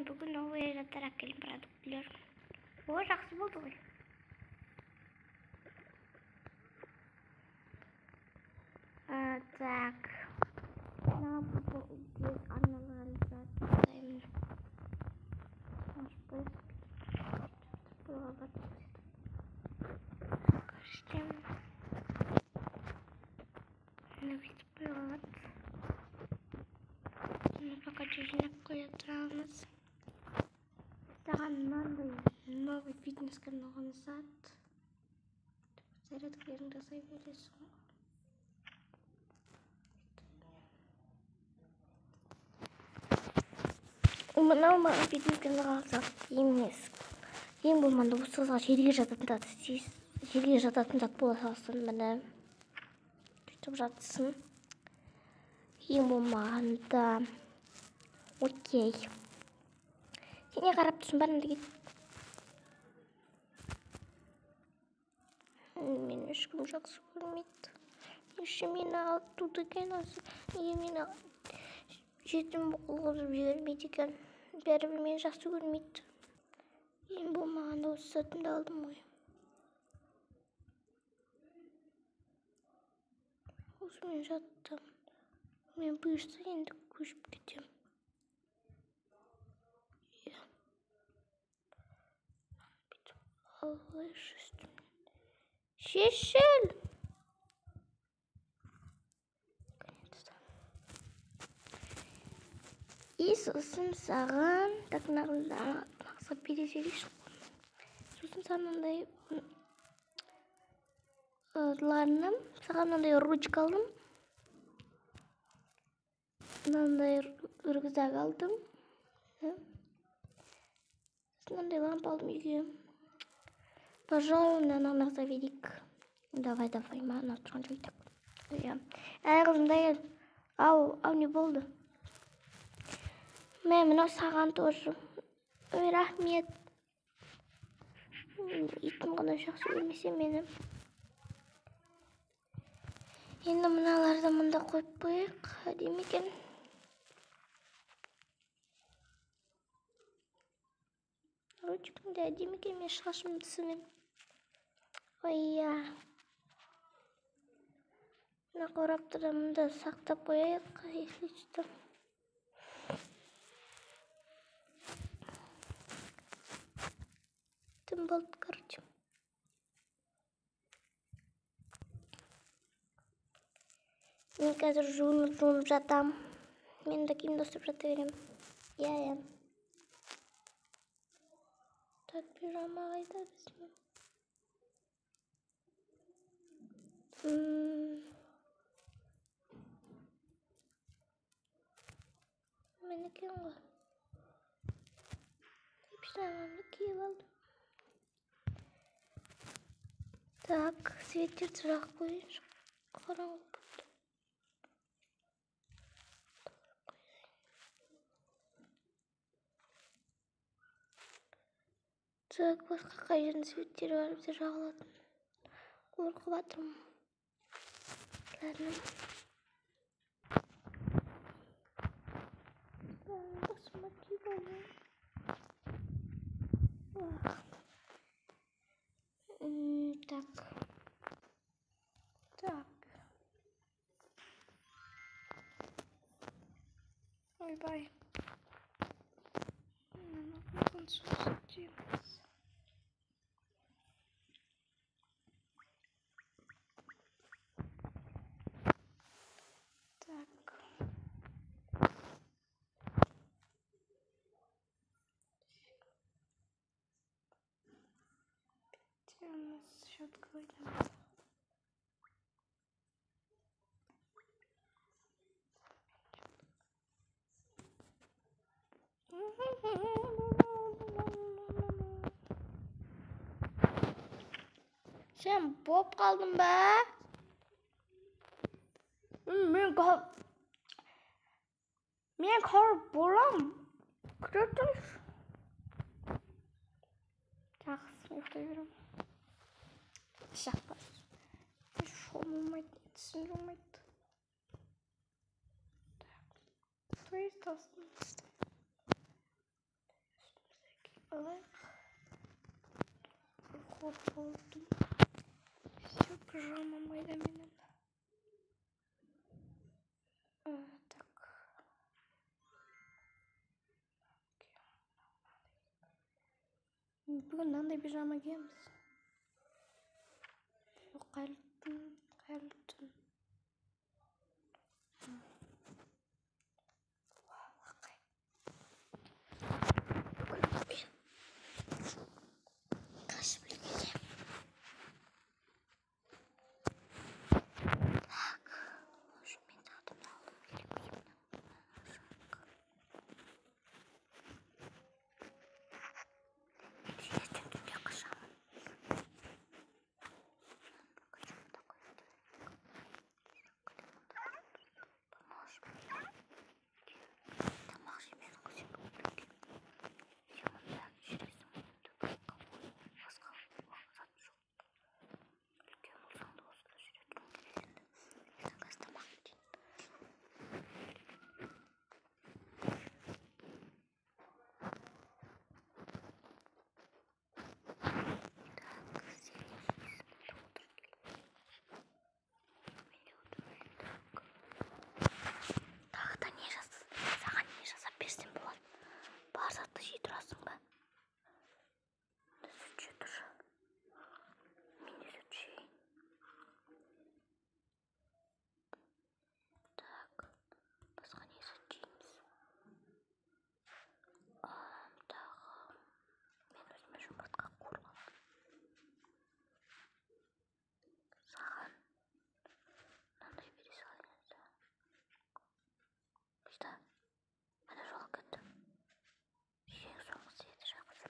Мен бүгін новый заттар әкелдім, продуктілер. О, жақсы болды ғой. Так. Мына үйге арналған зат жасаймын. Мына бүйтіп қоюға болады. Бұны пока жинап қоя тұрамыз. Саған мынандай новый фитнеске арналған зат. Зарядкалеріңді жасай бересің. Мынау маған фитнеске арналған зат емес. Ең болмағанда осы қызға жерге жататын зат істейсіз. Жерге жататын зат бола салсын, міне. Сөйтіп жатсын. Ең болмағанда. Окей. Сен не қарап тұрсың, бар енді кет. Мені ешкім жақсы көрмейді. Неше мені алып туды екен, неге мені жетім қылғызып жібермейді екен. Бәрібір мені жақсы көрмейді. Ең болмағанда осы затымды алдым ғой. Осымен жаттым. Мен бұйырса енді көшіп кетемін. Иә. Бүйтіп алайыншы үстімнен. Шешіл! Наконец-то. И сосын саған, так, мына бере жіберейікші. Сосын саған мынандай ладно, саған мынандай ручка алдым. Мынандай рюкзак алдым. Сосын мынандай лампа алдым үйге. Пожалуй, мынаны мынақта берейік. Давай, давай, маған тұрған жоқ так. Иә. Әй, қызым, дай кел. Ау, ау, не болды? Мә, мынау саған тоже. Ой, рахмет. Итім ғана жақсы көрмесе мені. Енді мыналарды мында қойып қояйық. Әдемі екен. Ручкам да әдемі екен, мен шашымды түсімен. Ой, иә. Мына қорапты да мында сақтап қояйық, если что. Түн болды, короче. Мен қазір жуынып жатам. Мен де киімді ұстап жата беремін. Иә, иә. Так, пижама қайда біздің? Мен екен ғой. Пижамамды киіп алдым. Так, светтерді жағып қояйыншы. Қараңғы болды. Так, басқа қай жердің светтері бар бізде жағылатын? Қорқып жатырмын. Ладно. Басыма киіп алайын. Так. Так. Ойбай. Мынаны істейміз. Так. Где у нас щетка выйдет? Сен боп қалдың ба? Мен қар болам. Күте тұршы. Жақсы, ұйықтай беремін. Жақпас. Шомылмайды, тісім жумайды. Так, то есть астын. Алайық. Ұйқы болдым. Все, пижама майда менің. Так. Бүгін мынандай пижама киеміз. Қайырлы түн, қайырлы түн. Бүгін мен қашып үлгеремін. Так, мен тағы да мына алуым керек. Ертең түнде қашамын. Тамақ жемедің ғой сен бүгін. Сен мұнда жүресің, енді басқа зат жоқ. Үлкен болсаң да осында жүре тұруың керек енді. Мен қазір тамақ берейін. Так, сен не жейсің? Мұнда отыр. Мен де отырайын. Так. Тағы да не саған не жасап берсем болады? Бар затты жей тұрасың ба? Сүт жей тұр. Мен де сүт жейін. Так, басқа не зат жейміз? Тағы мен өзіме жұмыртқа қуырып алдым. Саған мынандай бере салайын енді. Қайда? Ана жоғалып кетті. Ең соңғысы еді жақсы.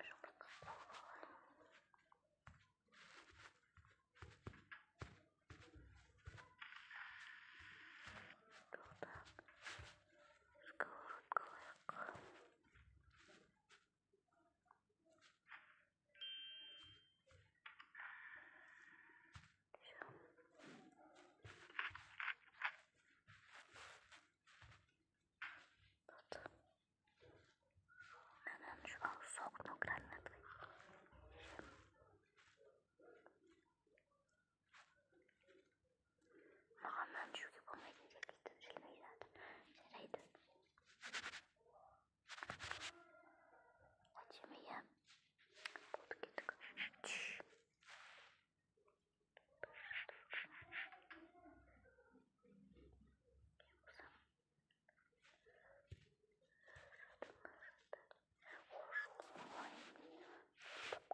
Жұмыртқа қуырып алайын. Тоқта. Сковородка алайық. Всё. Вот. Мынаны сок гранатовый. Маған мынаны жеуге болмайтын секілді, желмей жатыр. Жарайды. Әдемі, иә. Болды, кеттік.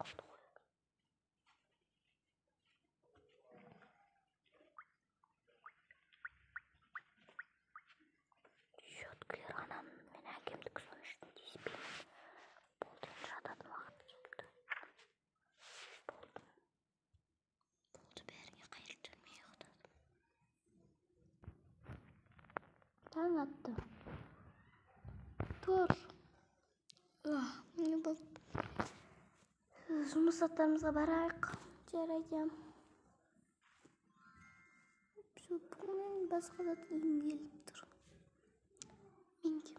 Қалды ғой. Щеткілер анам мен әкемдікі, соның ішіне тиіспеймін. Болды, енді жататын уақыт келді. Болды. Болды, бәріңе қайырлы түн, мен ұйықтадым. Таң атты. Тұр. Не болды? Жұмыс заттарымызға барайық. Жарайды. Бүгін басқа зат кигім келіп тұр. Менде.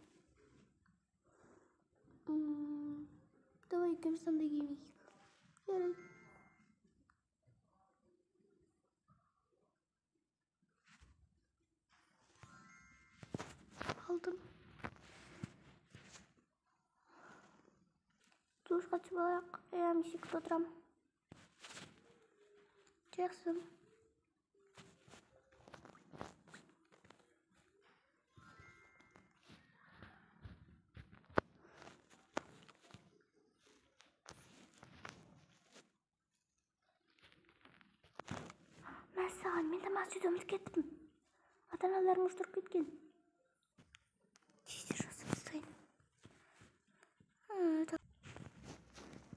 Давай екеуміз андай киім киейік. Жарайды. Алдым. Душқа түсіп алайық. Иә, мен сүйкіп отырамын. Жақсы. Мәссаған, мен тамақ жеуді ұмытып кеттім. Ата-аналарым ұштырып кеткен. Тез жасап тастайын.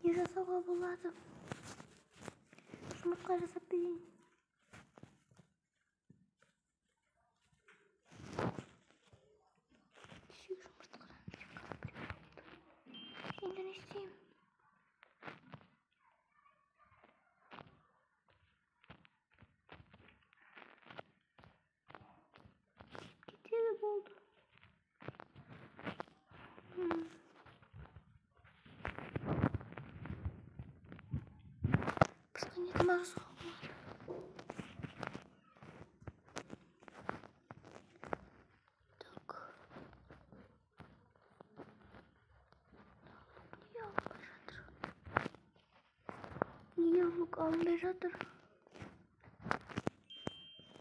Не жасауға болады? Жұмыртқа жасап берейін. Кешегі жұмыртқадан тек қана біреу қалды. Енді не істеймін? Кетеді болды. Тамақ жасауға болады. Так. Неге алынбай жатыр? Неге лук алынбай жатыр?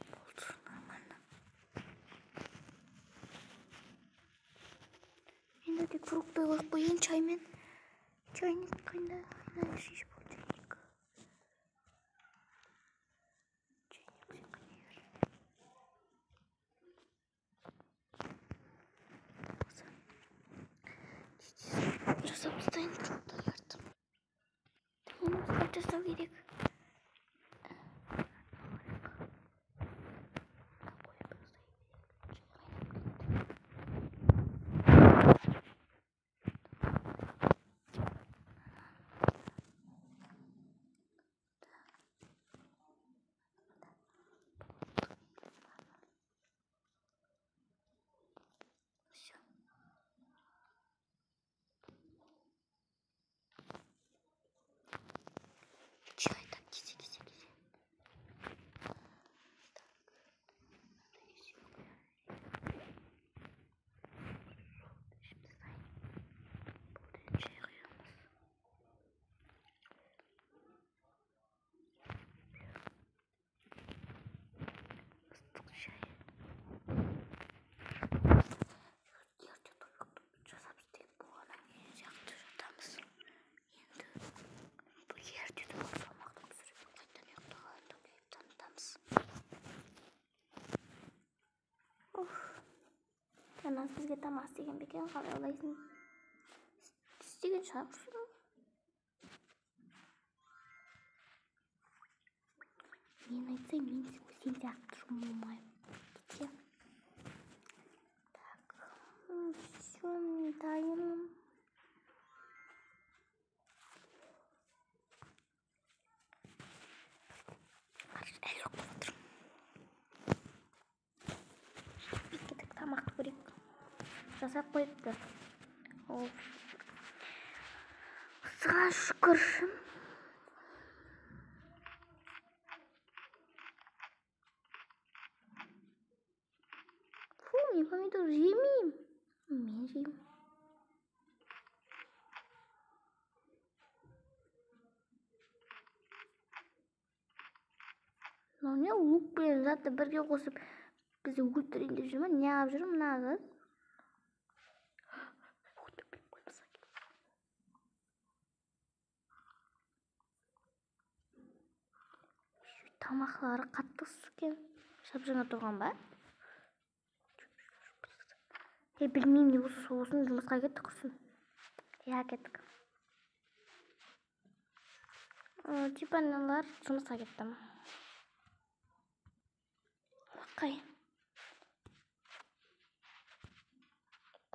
Болды, нормально. Енді тек фрукты қойып қояйын чаймен. Чайник қайда? Қайда шешіп болды чайник? Чайник сен қайда жүр? Тез-тез жасап тастайын фруктыларды. Енді салат жасау керек. Қойып тастайын. Чай қайнап кетті. Всё. Чай так, кисе, кисе, кисе. Так. Ішіп тастайын. Болды, енді шай құямыз. Ыстық шай. Ерте тұрып жасап істеп болғаннан кейін сияқты жатамыз. Енді ерте тұрып тамақты пісіріп қайтадан ұйықтағанда кейіп танытамыз. Уф. Анасы бізге тамақ істеген бе екен, қалай ойлайсың? Істеген шығар. Мен айтсам, мен сен сияқты жұмылмаймын. Кете. Так, все, мен дайынмын. Әлі ұйықтап жатырмын. Кеттік, тамақты көрейік. Жасап қойыпты. Оф. Осыған шүкір. Фу, мен помидор жемеймін. Мен жеймін. Мынау не, лук пен затты бірге қосып бізді өлтірейін деп жүр ма? Неғып жүр мына қыз? Өлтіріп қоймаса екен. Тамақлары қатты ыстық екен. Жап-жаңа тұрған ба? Білмеймін, не болса сол болсын, жұмысқа кеттік құрсын. Иә, кеттік. Типа аналар жұмысқа кетті. Лақай.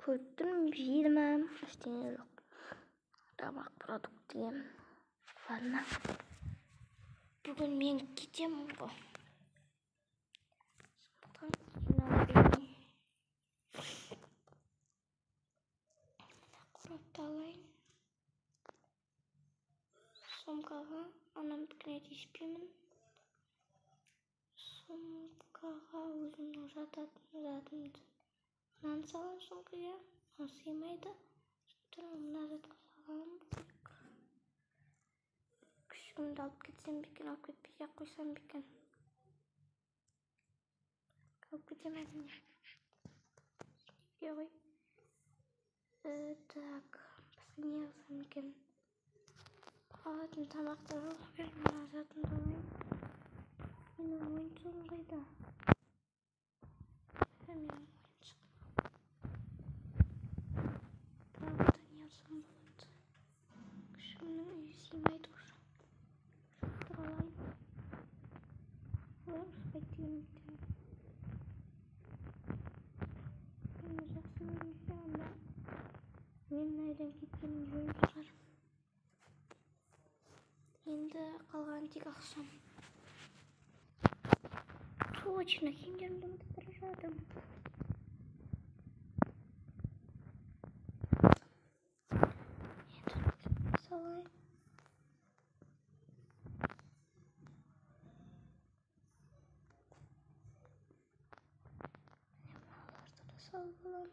Көріп тұрмын, жейді ма? Ештеңе жоқ. Тамақ продукт деген. Ладно. Бүгін мен кетемін ғой. Сондықтан жинала берейін. Мына қорапты алайын. Сумкаға анамдікіне тиіспеймін. Сумкаға өзімнің жататын затымды мынаны саламын сумкаға. Мынау сыймайды. Сондықтан мына затқа саламын. Күшігімді алып кетсем бе екен, алып кетпей ақ қойсам ба екен? Алып кетемін әрине. Ғой. Так, басқа не алсам екен? Алатын тамақтар жоқ екен, мына затымды алайын. Менің ойыншығым қайда? Менің ойыншығым. Тағы да не алсам болады? Күшігімнің үйі сыймайды уже. Шоқтыр алайын. Олар ұрыспайды деген үміттемін. Мені жақсы көрмесе онда менің үйден кеткенім жөн шығар. Енді қалған тек ақшам. Точно, киімдерімді ұмытып бара жатырмын. Енді салайын. Салып аламын.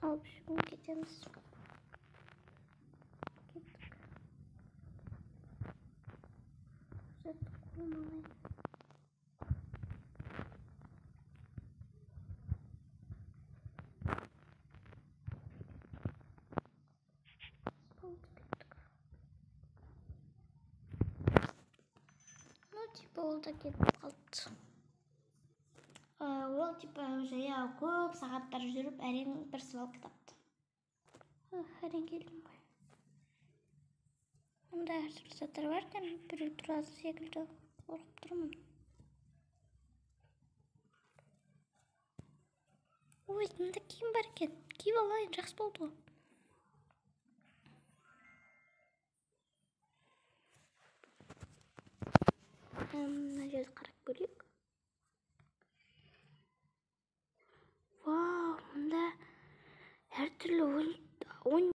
Алып шығып кетеміз. Кеттік. Затты қолыма алайын. Болды, кеттік. Ну, типа, ол да кетіп қалды. Ол типа жаяу көп сағаттар жүріп әрең бір свалка тапты. Әрең келдім ғой. Мында әртүрлі заттар бар екен, біреу тұратын секілді, қорқып тұрмын. Ой, мында киім бар екен. Киіп алайын, жақсы болды ғой. Мына жерді қарап